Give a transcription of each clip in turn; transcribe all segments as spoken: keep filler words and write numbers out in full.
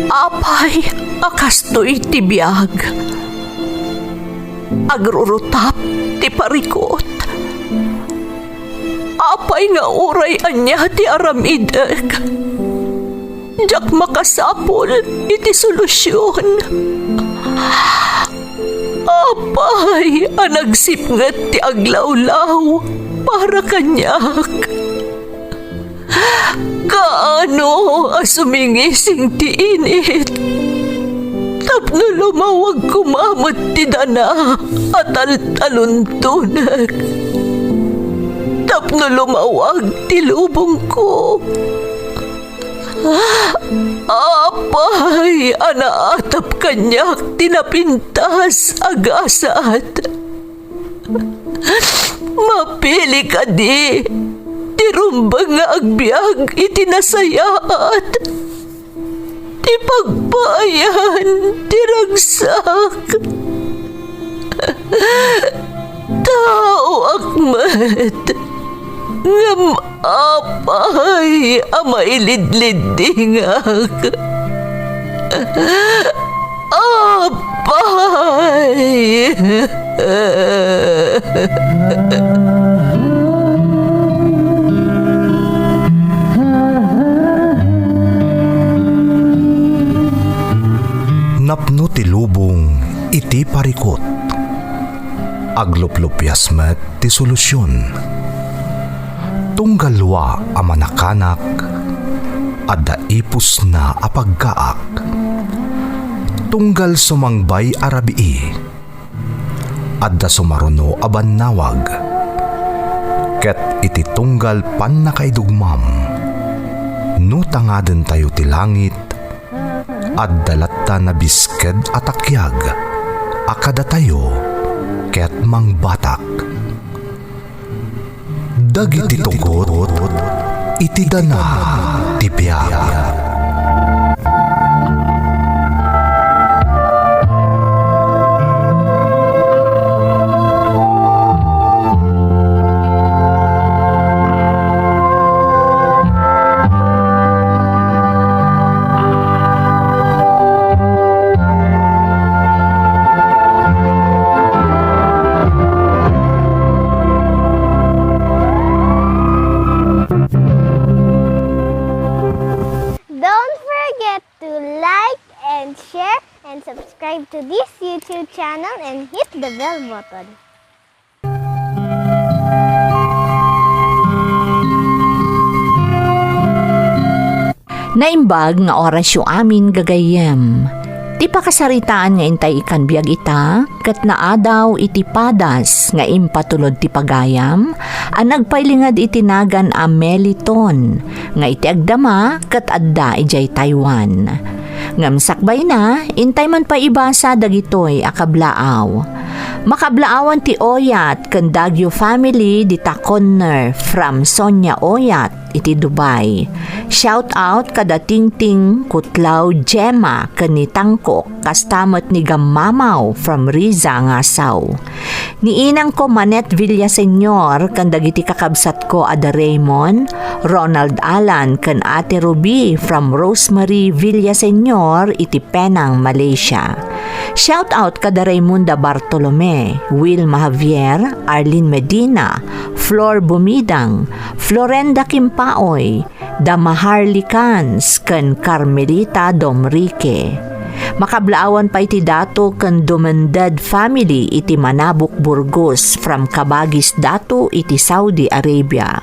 Apay a kastoy ti biag? Agrurutap ti parikut. Apay nga uray ania ti aramidek, diak makasapul iti solusion. Apay a nagsipnget ti aglawlaw para kaniak? Kaano a sumingising ti init tapno lumawag koma met ti dana a taltaluntonek, tapno lumawag ti lubongko? Apay a naatap kaniak ti napintas a gasat? Mapili kadi ti rumbeng nga agbiag iti nasayaat, ti pagpaayan ti ragsak? Taoak met, ngem apay a mailidliddingak? Apay! Napno ti lubong iti parikut. Agluplupias met ti solusion. Tunggal lua a manakanak, adda ipusna a paggaak. Tunggal sumangbay a rabii, adda sumaruno a bannawag. Ket iti tunggal pannakaidugmam, no tangadentayo ti langit, adda latta nabisked a takiag a kadatayo ket mangbatak. Dagiti tugot iti dana ti biag. Don't forget to like and share and subscribe to this YouTube channel and hit the bell button. Naimbag nga orasyo amin, gagayyem. Ti pakasaritaan nga intay ikan biag ita, ket naadaw iti padas nga impatulod ti pagayam a nagpailinged iti nagan a Meliton, nga iti agdama ket adda idiay Taiwan. Ngem sakbayna, intay man pay ibasa dagitoy a kablaaw. Makablaawan ti Oyat ken Dagio family dita konner from Sonia Oyat iti Dubai. Shout out kada Tingting, Kutlaw, Gemma, ken ni Tangkok, kasta met ni Gammamaw from Riza, Ngasaw. Ni inangko Manette Villaseñor ken dagiti kakabsatko a da Raymond, Ronald Alan, ken Ate Ruby from Rosemary Villaseñor iti Penang, Malaysia. Shout out kada Raymunda Bartolome, Wilma Javier, Arlene Medina, Flor Bumidang, Florenda Kimpaoy, da Maharly Cans, ken Carmelita Domrique. Makablaawan pay ti Dato ken Dumended family iti Manabuk, Burgos, from Kabagis Dato iti Saudi Arabia.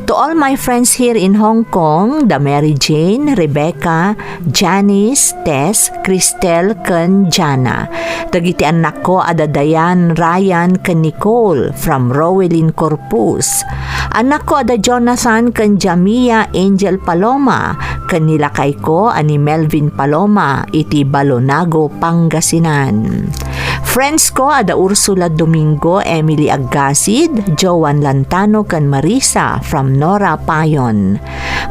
To all my friends here in Hong Kong, da Mary Jane, Rebecca, Janice, Tess, Christel, ken Jana. Dagiti annakko a da Diane, Ryan, ken Nicole from Rowelyn Corpus. Annakko a da Jonathan ken Jamia, Angel Paloma, ken ni lakayko a ni Melvin Paloma iti Balonago, Pangasinan. Friends ko a da Ursula Domingo, Emily Aggasid, Joan Lantano, ken Marisa from Nora Payon.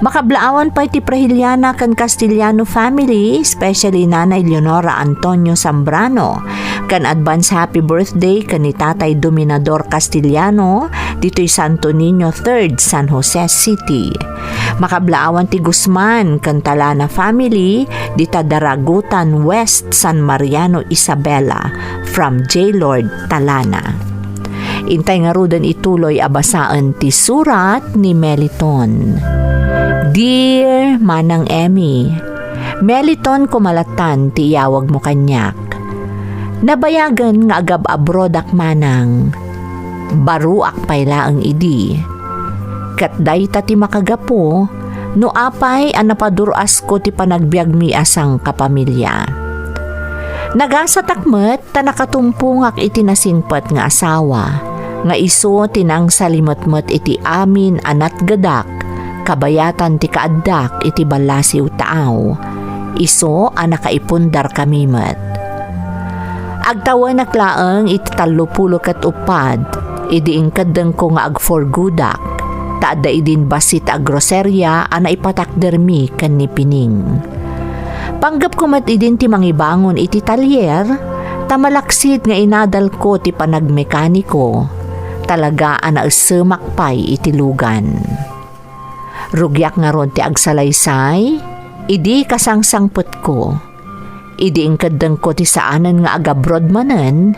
Makablaawan pay ti Prahiliana ken Castellano family, especially Nanay Leonora Antonio Zambrano, ken advance happy birthday ken ni Tatay Dominador Castellano ditoy Santo Niño third, San Jose City. Makablaawan ti Guzman ken Talana family dita Daragutan West, San Mariano, Isabela, from J Lord Talana. Intay ngaruden ituloy a basaen ti surat ni Meliton. Dear Manang Emmy, Meliton ko malatan ti iyawagmo kaniak. Nabayagen nga agab-abroadak manang. Baruak pay laeng idi. Ket dayta ti makagapu no apay a napadur-asko ti panagbiagmi a sangkapamilya. Nagasatak met ta nakatumpongak iti nasingpet nga asawa, nga isu ti nangsalimetmet iti amin a natgedak kabayatan ti kaaddak iti ballasiw taaw, isu a nakaipundarkami met. Agtawenak laeng iti tallopulo ket uppat, idi inkeddengko nga agforgudak, ta adda idin bassit a groseria a naipatakdermi ken ni Pining. Panggepko met idin ti mangibangon iti talyer, ta malaksid nga inadalko ti panagmekaniko. Talaga a naessemak pay iti lugan. Rugiak ngarud ti agsalaysay, idi kasangsangpetko. Idi inkeddengko ti saanen nga agabroad manen,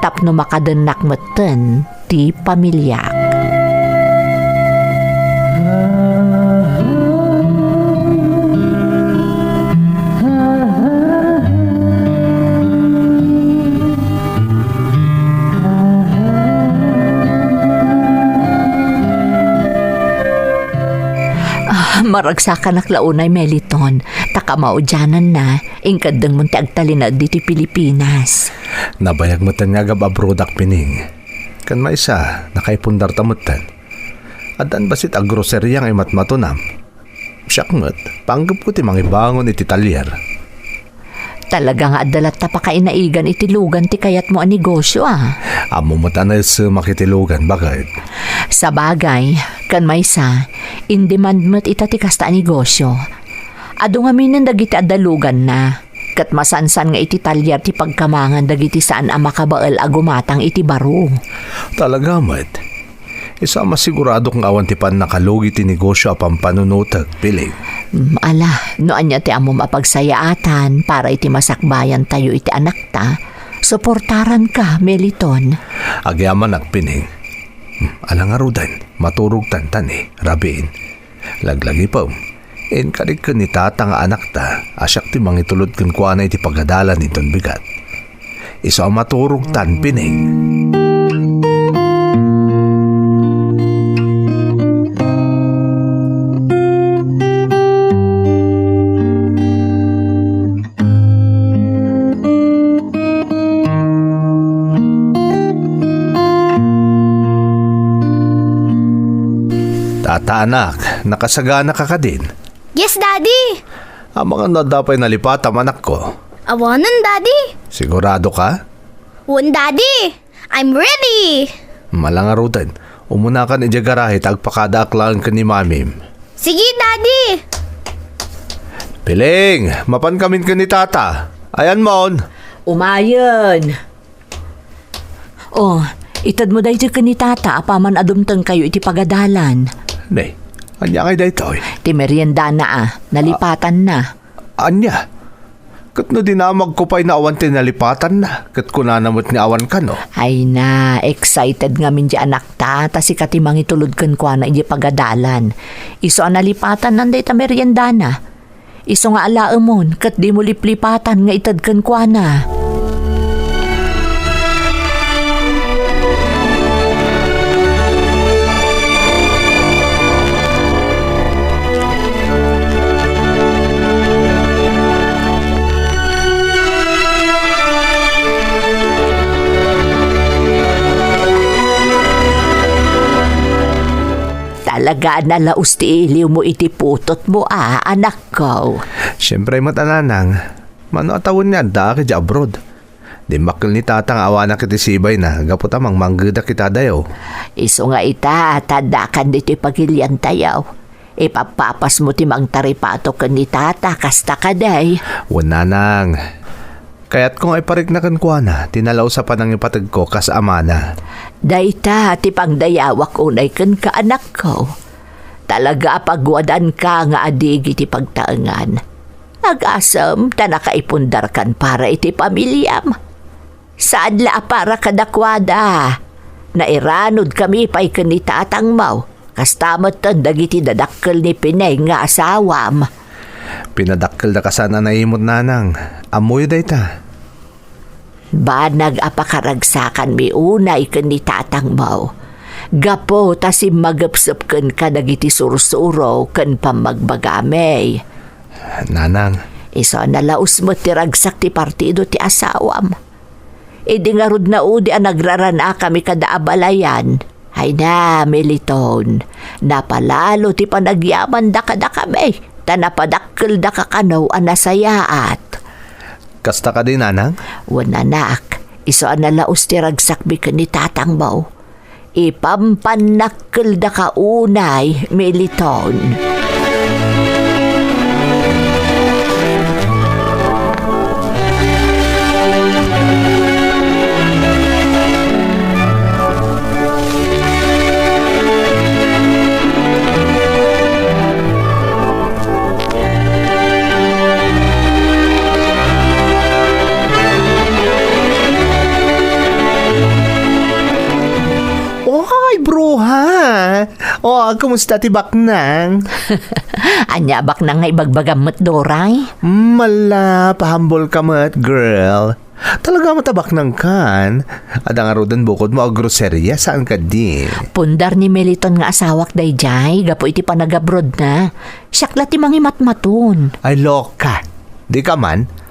tapno makadennak metten ti pamiliak. Ah, maragsakanak la unay, Meliton, ta kamaudiananna, inkeddengmon ti agtalinaed ditoy Pilipinas. Nabayag metten nga agab-abroadak, Pining. Ken maysa, nakaipundarta metten. Addan bassit a groseria nga imatmatunam. Siak met, panggepko ti mangibangon iti talyer. Talaga nga adda latta pakainaigan iti lugan ti kayatmo a negosio, a. Ammo met a naessemak iti lugan, baket. Sabagay, ken maysa, in demand met ita ti kasta a negosio. Adu ngaminen dagiti adda luganna, ket masansan nga iti talyer ti pagkamangan dagiti saan a makabael a gumatang iti baro. Talaga met. Isu a masiguradok nga awan ti pannakalugi ti negosio a pampanunotek, Piling. Mm, ala, no ania ti ammom a pagsayaatan para iti masakbayantayo iti anakta, suportaranka, Meliton. Agyamanak, Piling. Mm, ala ngaruden, maturogtan ta ni, rabiin. Laglagipem, inkarik ken ni Tata nga anakta a siak ti mangitulod kenkuana iti pagadalan inton bigat. Isu a maturogtan, Pining. Tata, anak, nakasaganaka kadin? Yes, Daddy. Amangan no adda pay nalipatam, anakko. Awanen, Daddy. Sigurado ka? Wen, Daddy. I'm ready. Ala ngaruden, umunakan idiay garahe ta agpakadaak laeng ken ni Mamim. Sige, Daddy. Piling, mapankamin ken ni Tata. Ayanmon. Umayen. Oh, itedmo daytoy ken ni Tata apaman a dumtengkayo iti pagadalan. Ne, ania ngay daytoy? Ti meriendana a, nalipatanna. Ania? Ket no dinamagko pay no awan ti nalipatanna, ket kunana met nga awan kano. Ay na, excited ngamin di anakta, ta sika ti mangitulod kenkuana idiay pagadalan. Isu a nalipatanna dayta meriendana. Isu nga alaemon ket dimo liplipatan nga ited kenkuana. Talaga a nalaus ti iliwmo iti putotmo, a, anakko. Siempre met a, nanang. Mano a tawen nga addaak idiay abroad? Dimmakkel ni Tata nga awanak iti sibayna gapu ta mangmanggedak ita dayo. Isu nga ita, ta addaakan ditoy pagiliantayo. Ipappapasmo ti mangtaripato ken ni Tata, kasta kadi? Wen, nanang. Kayatko nga iparikna kenkuana ti nalaus a panangipategko kas amana. Dayta ti pangdayawak unay kenka, anakko. Talaga a paguadanka nga adig iti pagtaengan. Agasem ta nakaipundarkan para iti pamiliam. Saan la a para kadakuada. Nairanudkami pay ken ni tatangmo. Kasta metten dagiti dadakkel ni Pinay nga asawam. Pinadakkeldaka saan a naimut, nanang. Ammoyo dayta. Banag a pakaragsakanmi unay ken ni tatangmo. Gapu ta simmagepsep kenka dagiti sursuro ken pammagbagami. Nanang. Isu a nalaus met ti ragsak ti partido ti asawam. Idi ngarud naudi a nagraranakami kada abalayan, ay na, Militon, napalalo ti panagyamanda kadakami, ta napadakkeldaka kano a nasayaat. Kasta kadi, nanang? Wen, anak, isu a nalaus ti ragsakmi ken ni tatangmo. Ipampannakkeldaka unay, Militon. Oy, bruha! O, kumusta ti baknang? Ania a baknang nga ibagbagam met, Doray? Mala, pahambol ka met, girl. Talaga met a baknang kan? Adda ngaruden bukodmo a groseria, saan kadi? Pundar ni Meliton nga asawak daydiay gapu iti panagabrodna. Siak la ti mangimatmaton. Ay, loka. Di ka man?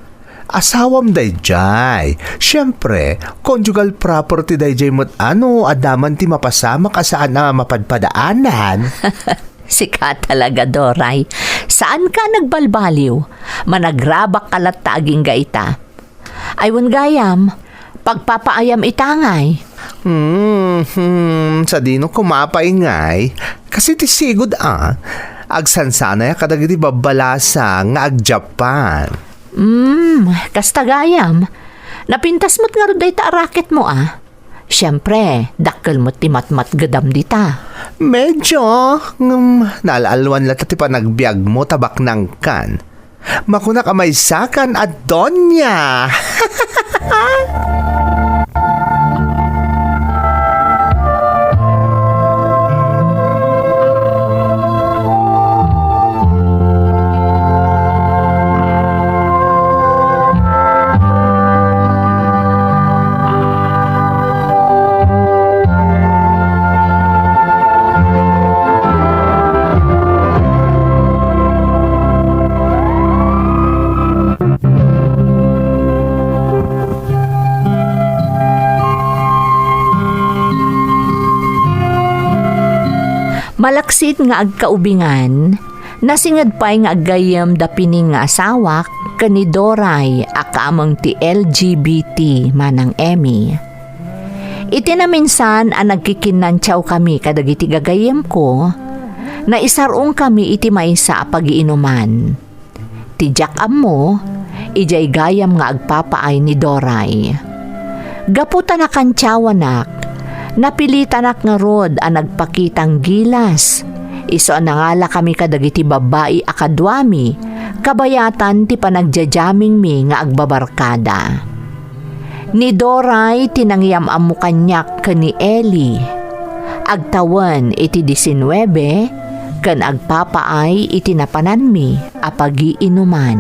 Asawam daydiay. Siempre, conjugal property daydiay met ano, adda man ti mapasamak a saan a mapadpadaanan. Sika talaga, Doray. Saan ka nagbalbaliw? Managrabak ka latta agingga ita. Ay, wen gayam, pagpapaayam ita ngay. Hmm, hmm, sadino kumapay ngay? Kasi ti sigud a, agsansanay kadagiti babbalasa nga agjapan. Hmm, kasta gayam. Napintas met ngarud dayta a racket mo, a. Siempre, dakkel met ti matmatgedam dita. Medyo, ngem, naal-alwan latta ti panagbiagmo ta baknangkan. Makunak a maysakan a donya. Malaksid nga agkaubingan, nasinged pay nga aggayyem da Pining nga asawak ken ni Doray a kaameng ti L G B T manang Emmy. Iti naminsan a nagkikinnantiawkami kadagiti gagayyemko, naisar-ongkami iti maysa a pagiinuman. Ti diak ammo, idiay gayam nga agpapaay ni Doray. Gapu ta nakantiawanak, napilitanak ngarud a nagpakitang gilas. Isu a nangalakami kadagiti babbai a kaduami, kabayatan ti panagdiadiamingmi nga agbabarkada. Ni Doray ti nangyam-ammo kaniak ken ni Eli. Agtawen iti disinnuebe ken agpapaay iti napananmi a pagiinuman.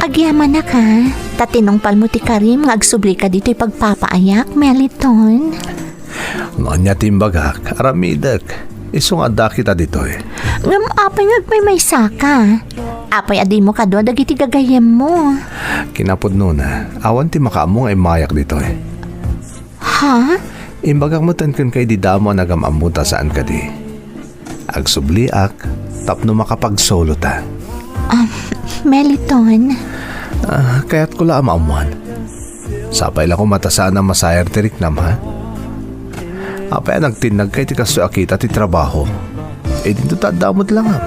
Agyamanak, a, ta tinungpalmo ti karim nga agsublika ditoy pagpapaayak, Meliton. No ania ti imbagak, aramidek. Isu nga adda kita ditoy. Ngem apay nga agmaymaysaka? Apay a dimo kadua dagiti gagayyemmo? Kinapudnona, awan ti makaammo nga immayak ditoy. Ha? Imbagak metten kenka idi damo a nagam-ammo ta saan kadi. Agsubliak tapno makapagsolo ta. Ah, Meliton. Ah, kayatko la a maammuan. Sapay la koma ta saan a masayar ti riknam, ha? Apay a nagtinnagka iti kastoy a kita ti trabaho? Idinto ta adda met langam.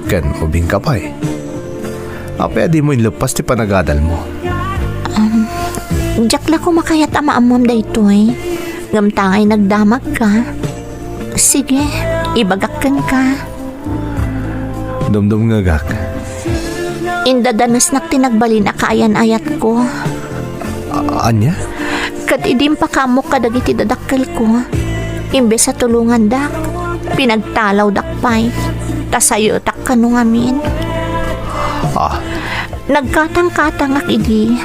Ken ubingka pay. Apay a dimo inleppas ti panagadalmo? Um, diak la koma kayat a maammuam daytoy. Ngem ta ngay nagdamagka. Sige, ibagak kenka. Dumdumngegak. Indadanesnak ti nagbalin a kaayan-ayatko. A-, ania? Ket idi impakaammok kadagiti dadakkelko, imbes a tulongandak, pinagtalawdak pay, ta sayotak kano ngamin. Ah. Nagkatangkatangak idi,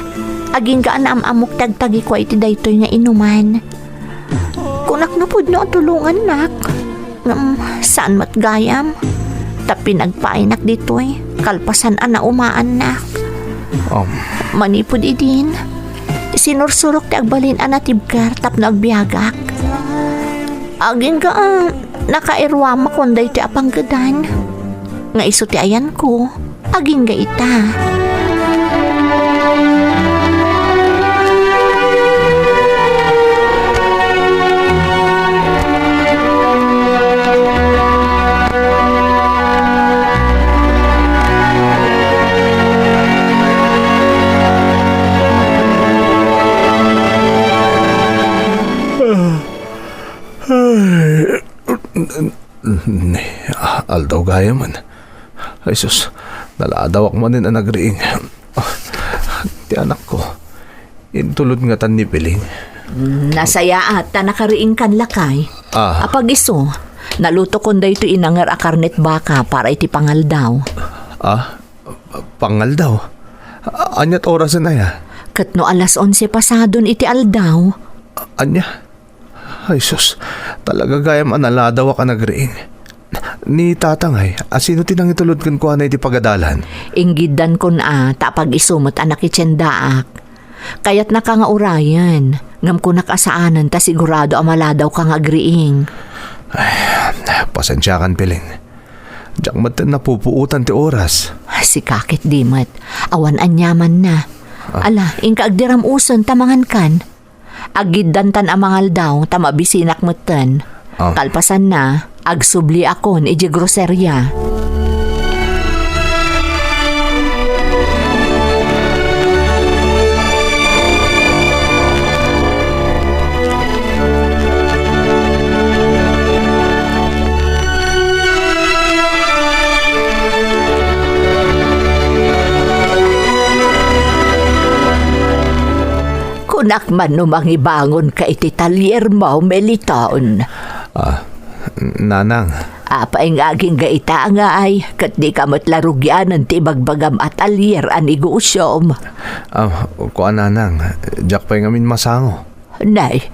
agingga a naam-ammok ti agtagikua iti daytoy nga inuman. Kunak no pudno a tulongannak. Ngem saan met gayam, ta pinagpaaynak ditoy kalpasan a naumaannak. Um. Manipud idin, sinursurok ti agbalin a natibker tapno agbiagak. Agingga a nakairuamakon daytoy a panggedan nga isu ti ayanko. Agingga ita. Ay, ne, aldaw gayamen. Ay sus, naladawak manen a nagriing. Ah, ti anakko, intulod ngatan ni Piling. Mm, nasayaat ta nakariingkan, lakay. Ah. Apag-isu, nalutokon daytoy inanger a karnet baka para iti pangaldaw. Ah, pangaldaw? A-, aniat orasen aya? Ket no alas onse pasadon iti aldaw. A-, ania? Ay sus, talaga gayam a naladawak a nagriing. Ni Tatang ay, a sino ti nangitulod kenkuana iti pagadalan? Inggiddankon a, ta apag-isu met a nakitiendaak. Kayatnaka nga urayen, ngem kunak a saanen ta sigurado a maladawka nga agriing. Ay, pasensiakan, Piling. Diak met napupuotan ti oras. Sika ket di met. Awan aniamanna. Ah. Ala, inka agdiram usen ta mangankan. Aggiddantan a mangaldaw ta mabisinak metten. Ah. Kalpasanna, agsubliakon idiay groseria. Kunak man no mangibangonka iti taliermo, Meliton. Ah, nanang. Apay nga agingga ita ngay, ket dika met la rugianen ti ibagbagam a talier a negosiom? Ah, kua, nanang, diak pay ngamin masango. Nay,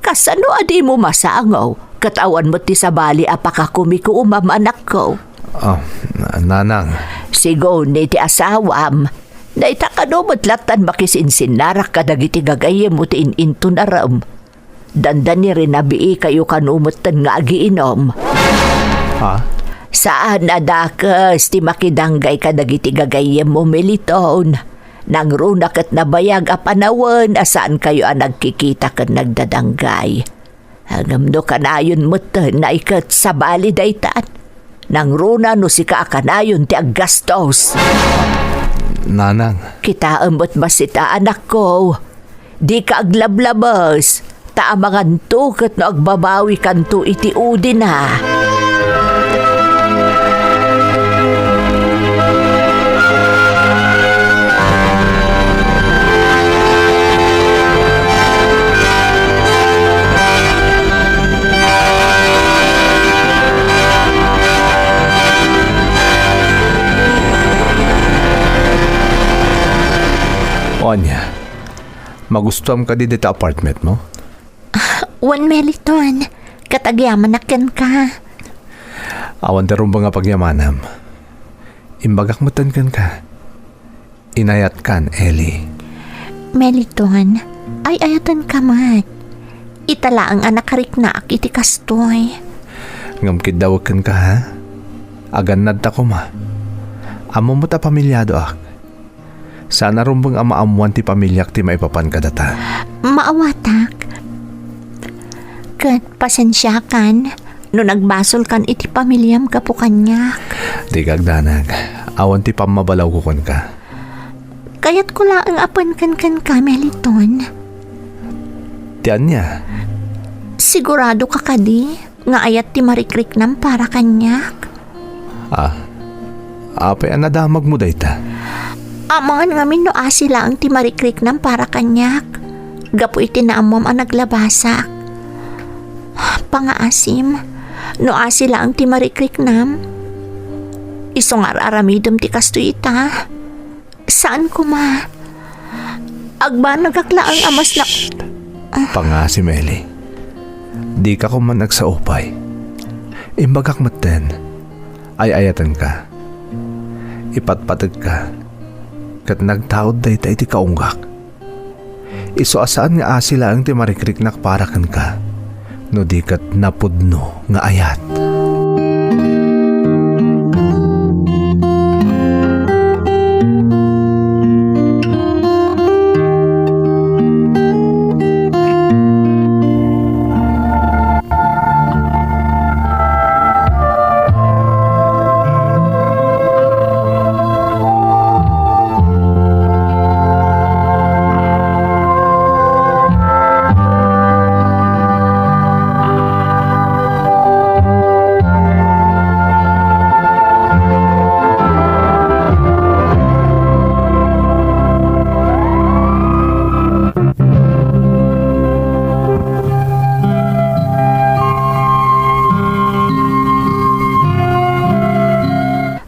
kasano a dimo masango? Ket awan met ti sabali a pakakumikuumam, anakko. Ah, nanang. Siguni ti asawam. Dayta kano met lattan makisinsinnarak kadagiti gagayyemmo ti in-intunarem. Dandani rinabiikayo kano metten nga agiinom. Ha? Saan a dakes ti makidanggay kadagiti gagayyemmo, Meliton. Nangruna ket nabayag a panawen a saankayo a nagkikita ken nagdadanggay. Ngem no kanayon metten, nay, ket sabali daytan. Nangruna no sika a kanayon ti aggastos. Nanang. Kitaem met bassit, anakko. Dika aglablabes, ta amanganto ket no agbabawikanto iti udina. O ania, magustuam kadi dita apartmentmo? Wen, Meliton, ket agyamanak kenka. Awan ti rumbeng a pagyamanam. Imbagak metten kenka. Inayatkan, Ellie. Meliton, ay-ayatenka met. Ita laeng a nakariknaak iti kastoy. Ngem kiddawek kenka, ha? Agannadta koma. Ammom met a pamiliadoak. Saan a rumbeng a maammoan ti pamiliak ti maipapan kadata. Maawatak. Ket pasensiakan no nagbasolkan iti pamiliam gapu kaniak. Dika agdanag. Awan ti pammabalawko kenka. Kayatko laeng a penken kenka, Meliton. Ti ania? Sigurado ka kadi nga ayat ti marikriknam para kaniak? Ah, apay a nadamagmo dayta? Amangan ngamin no asi laeng ti marikriknam para kaniak, gapu iti naammoam a naglabasak. Pangaasim, no asi laeng ti marikriknam, isu nga ar-aramidem ti kastoy ita. Saan koma. Agbanagak laeng a mas na- Shh! Pangaasim, Eli. Dika koma agsao pay. Imbagak metten, ay-ayatenka. Ipatpategka. Ket nagtaud dayta iti kaunggak. Isu a saan nga asi laeng ti marikriknak para kenka, no di ket napudno nga ayat.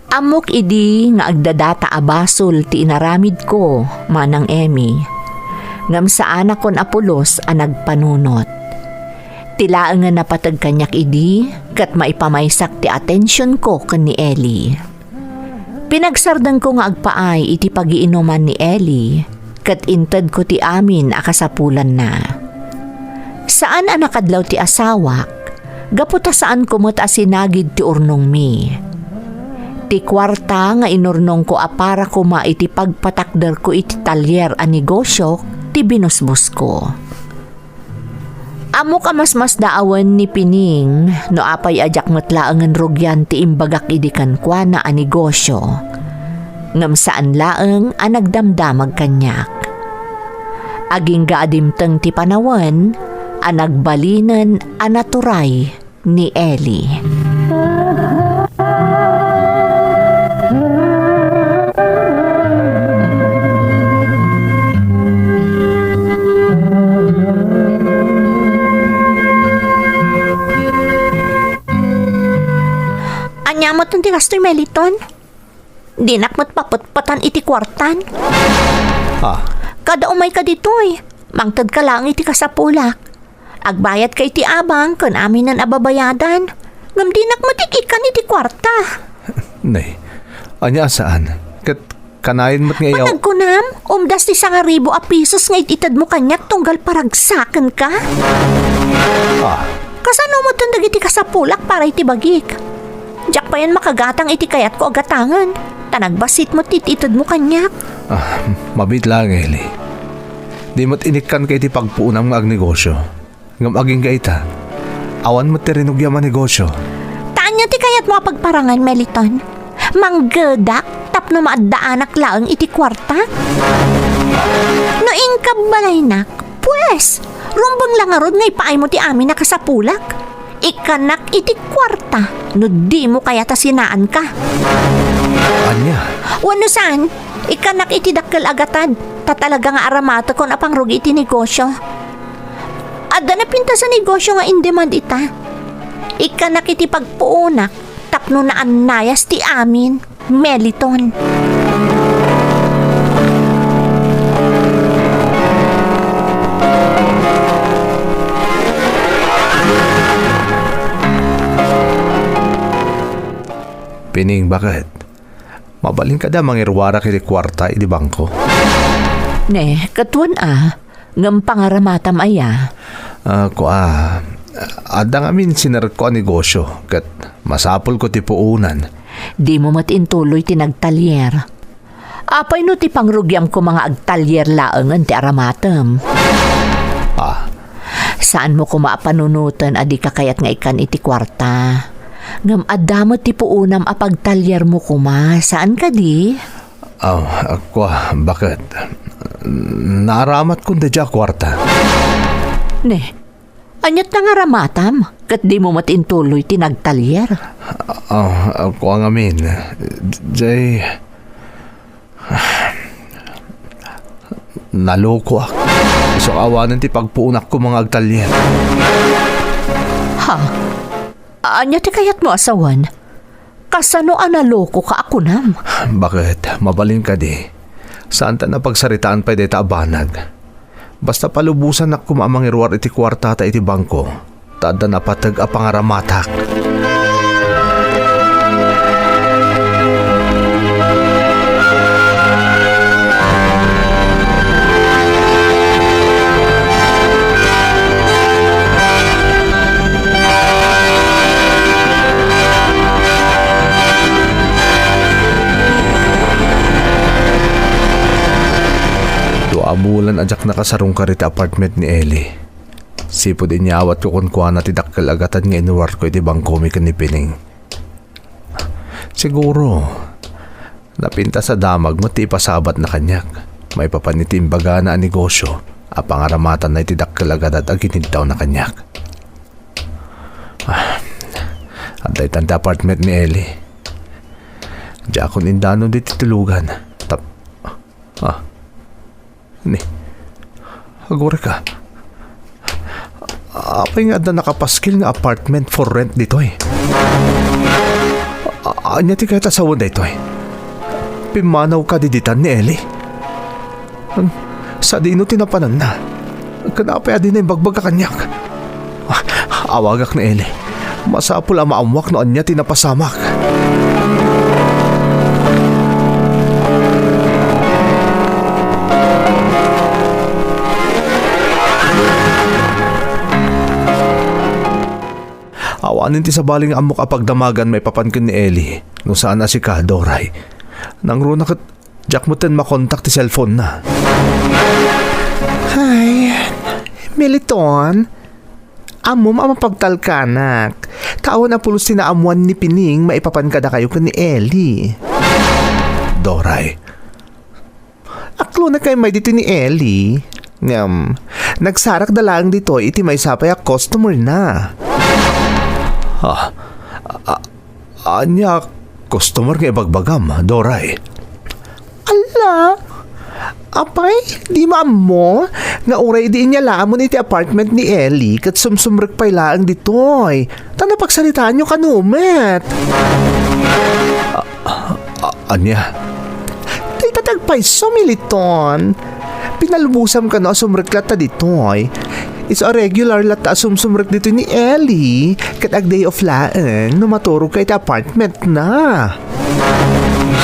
Ammok idi nga agdadata a basol ti inaramidko, Manang Emmy, ngem saanakon a pulos a nagpanunot. Ti laengen a pateg kaniak idi ket maipamaysak ti atensionko ken ni Eli. Pinagsardengko nga agpaay iti pagiinuman ni Eli ket intedko ti amin a kasapulanna. Saan a nakadlaw ti asawak, gapu ta saanko met a sinagid ti urnongmi. Ti kuarta nga inurnongko a para koma iti pagpatakderko iti talier a negosiok ti binusbosko. Ammok a masmasdaawen ni Pining no apay a diak met laengen rugian ti imbagak idi kenkuana a negosio, ngem saan laeng a nagdamdamag kaniak. Agingga a dimteng ti panawen a nagbalinen a naturay ni Eli. Ania met ti kastoy, Meliton? Dinak met papetpetan iti kuartan. Ah. Kada umayka ditoy, mangtedka laeng iti kasapulak. Agbayadka iti abang ken aminen a babayadan. Ngem dinak met ik-ikkan iti kuarta. Nay, ania a saan? Ket kanayon met nga iyaw- Panagkunam, umdas ti sangaribu a pisos nga it-itedmo kaniak tunggal paragsakenka? Ah. Kasano metten dagiti kasapulak para iti bagik? Diak payen makagatang iti kayatko a gatangen, ta nagbassit met ti it-itedmo kaniak. Ah, mabiit laeng, Eli. Di met inikkanka iti pagpuonam nga agnegosio. Ngem agingga ita, awan met ti rinugiam a negosio. Ta ania ti kayatmo a pagparangan, Meliton? Manggedak tapno maaddaanak laeng iti kuarta? No inka balaynak, pues, rumbeng la ngarud nga ipaaymo ti amin a kasapulak. Ikkanak iti kuarta no dimo kayat a sinaanka. Ania? Wenno saan, ikkanak iti dakkel a gatad, ta talaga nga aramatekon a pangrugi iti negosio. Adda napintas a negosio nga in-demand ita. Ikkanak iti pagpuonak tapno naannayas ti amin. Meliton. Pining, baket? Mabalin kada mangiruarak iti kuarta iti bangko? Ne, ket wen a. Ngem pangaramatam aya? Ah, kua, adda ngamin sinerekko a negosio, ket masapulko ti puonan. Dimo met intuloy ti nagtalier. Apay no ti pangrugiam koma nga agtalyer laengen ti aramatem? Ah. Saanmo koma a panunoten a dika kayat nga ikkan iti kuarta. Ngem adda met ti puonam a pagtalyermo koma, saan kadi? Aw, kua, baket? Naaramatkon daydiay a kuarta. Ne, aniat nga aramatam? Ket dimo met intuloy ti nagtalyer? Aw, kua ngamin. Jay, nalokoak. Isu awanen ti pagpuonak koma nga agtalyer. Ha? Ania ti kayatmo a sawen? Kasano a nalokoka a kunam? Baket, mabalin kadi? Saanta a pagsaritaan pay dayta a banag. Basta palubosannak koma a mangiruar iti kuartata iti bangko, ta adda napateg a pangaramatak. Dua a bulan a diak nakasarungkar iti apartment ni Eli. Sipud inyawatko kenkuana ti dakkel a gatad nga inruarko iti bangkomi ken ni Pining. Siguro, napintas a damag met ti ipasabatna kaniak maipapan iti imbagana a negosio a pangaramatanna iti dakkel a gatad a giniddawna kaniak. Ah, adda itan ti apartment ni Eli. Diakon indanon ditoy tulugan. Tap-, ah, Ni, agurayka. Apay nga adda nakapaskil nga apartment for rent ditoy? A-, ania ti kayat a sawen daytoy? Pimmanaw kadi ditan ni Eli? Sadino ti napananna? Ken apay a dina imbagbaga kaniak? Ah, awagak ni Eli. Masapul a maammuak no ania ti napasamak. Awanen ti sabali nga ammok a pagdamagan maipapan ken ni Eli, no saan a sika, Doray. Nangruna ket diak metten makontak ti cellphone-na. Ay, Militon, ammom a mapagtalkanak. Ta awan a pulos ti naammuan ni Pining maipapan kadakayo ken ni Eli. Doray. Aklonakay met ditoy ni Eli. Ngem, nagsarakda laeng ditoy iti maysa pay a customer-na. Ah, a-, Ania a customer nga ibagbagam, Doray? Ala! Apay, dimo ammo nga uray idi inyalaamon iti apartment ni Eli ket sumsumrek pay laeng ditoy. Ta napagsaritaanyo kano met. A-, a-, ania? Dayta ti agpayso, Militon. Pinalubosam kano a sumrek latta ditoy. Isu a regular latta a sumsumrek ditoy ni Eli, ket ag-day off laeng no maturogka iti apartment-na.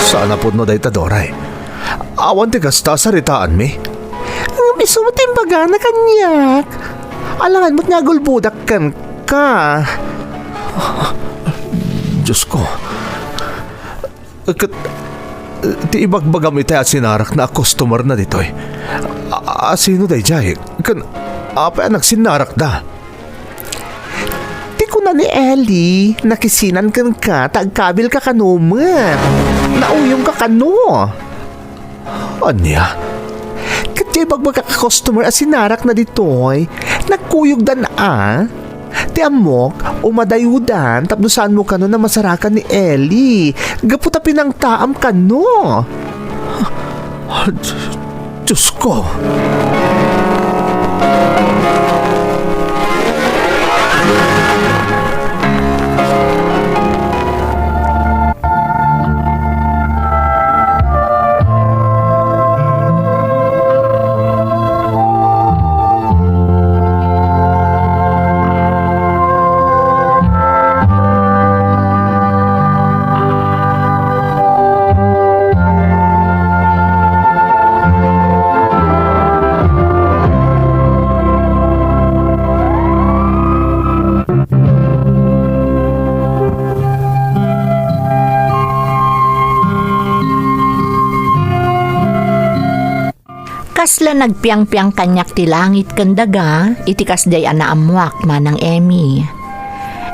Saan a pudno dayta, Doray. Awan ti kasta a saritaanmi. Ngem isu met ti imbagana kaniak. Alangan met nga agulbodak kenka. Diosko. Ket, ti ibagbagam itay a sinarakna a customer-na ditoy. A, a, sino daydiay? Ken apay a nagsinarakda? Ti kuna ni Eli, nakisinan kenka, ta agkabilka kano met. Nauyongka kano. Ania? Ket ti ibagbagak a customer a sinarakna ditoy, nagkuyogdan a. Ti ammok, umadayudan tapno saanmo kano a masarakan ni Eli gapu ta pinangtaam kano. Diosko. Kasla nagpiangpiang kaniak ti langit ken daga iti kasdiay a naammoak, Manang Emmy.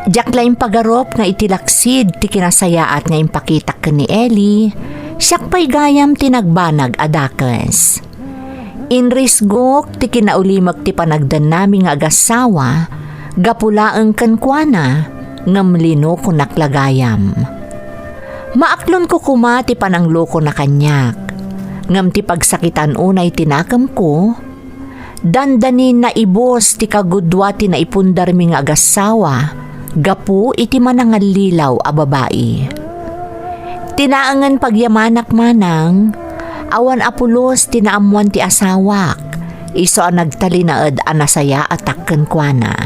Diak la impagarup nga iti laksid ti kinasayaat nga impakitak ken ni Eli, siak pay gayam ti nagbanag a dakes. Inrisgok ti kinaulimek ti panagdannami nga agassawa gapu laeng kenkuana, ngem linokonak la gayam. Maaklonko koma ti pananglokona kaniak, ngem ti pagsakitan unay ti nakemko, dandani naibus ti kagudua ti naipundarmi nga agassawa gapu iti manangallilaw a babai. Ti naengen pagyamanak, Manang, awan a pulos ti naammoan ti asawak, isu a nagtalinaed a nasayaatak kenkuana.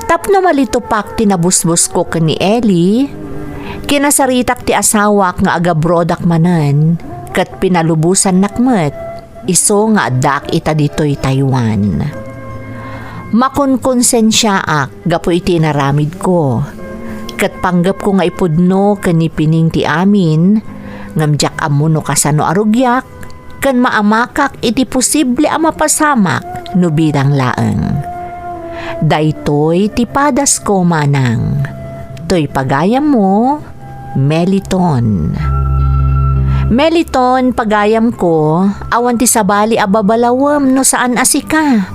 Tapno malitupak ti nabusbusko ken ni Eli, kinasaritak ti asawak nga agabrodak manen, ket pinalubosannak met, isu nga addaak ita ditoy Taiwan. Makonkonsensiaak gapu iti inaramidko, ket panggepko nga ipudno ken ni Pining ti amin, ngem diak ammo no kasano a rugiak, ken maamakak iti posible a mapasamak no bilang laeng. Daytoy ti padasko, Manang. Toy pagayammo, Meliton. Meliton, pagayamko, awan ti sabali a babalawem no saan a sika.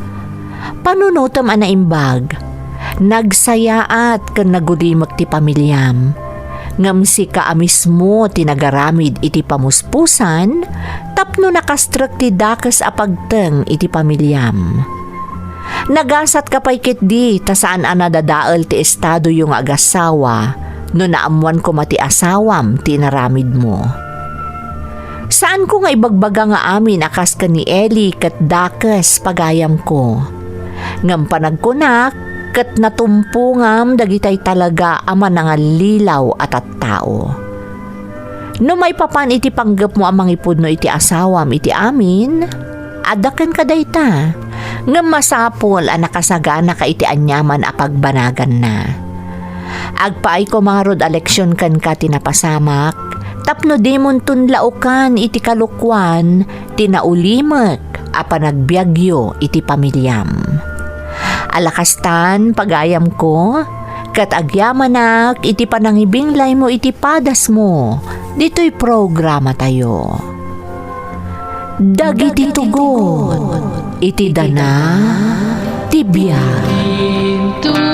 Panunotem a naimbag. Nagsayaat ken nagulimek ti pamiliam. Ngem sika a mismo ti nagaramid iti pamuspusan tapno nakastrek ti dakes a pagteng iti pamiliam. Nagasatka pay ketdi ta saan a nadadael ti estadoyo nga agassawa no naammoan koma ti asawam ti inaramidmo. Saanko nga ibagbaga nga amin a kas ken ni Eli ket dakes, pagayamko. Ngem panagkunak ket natumpongam dagitay talaga a manangallilaw a tattao. No maipapan iti panggepmo a mangipudno iti asawam iti amin, adda kenka dayta, ngem masapul a nakasaganaka iti aniaman a pagbanaganna. Agpaay koma ngarud a leksion kenka ti napasamak, tapno dimon tunlaokan iti kalokuan ti naulimek a panagbiagyo iti pamiliam. Ala kastan, pagayamko, ket agyamanak iti panangibinglaymo iti padasmo ditoy programatayo. Dagiti tugot iti dana ti biag. Inton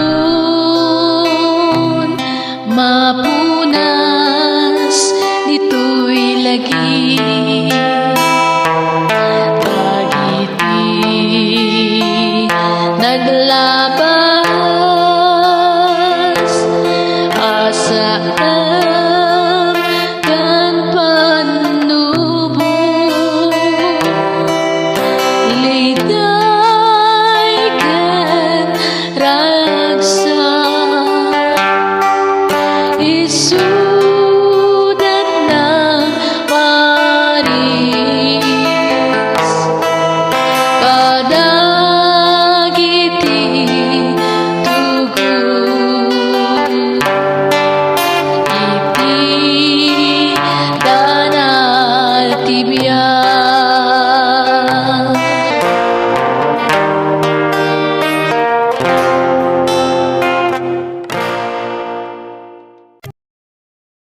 mapunas ditoy lagi, dagiti naglabas a saan ken pannubo, liday ken ragsak, isudat nang paris kadagiti tugot iti dana ti biag.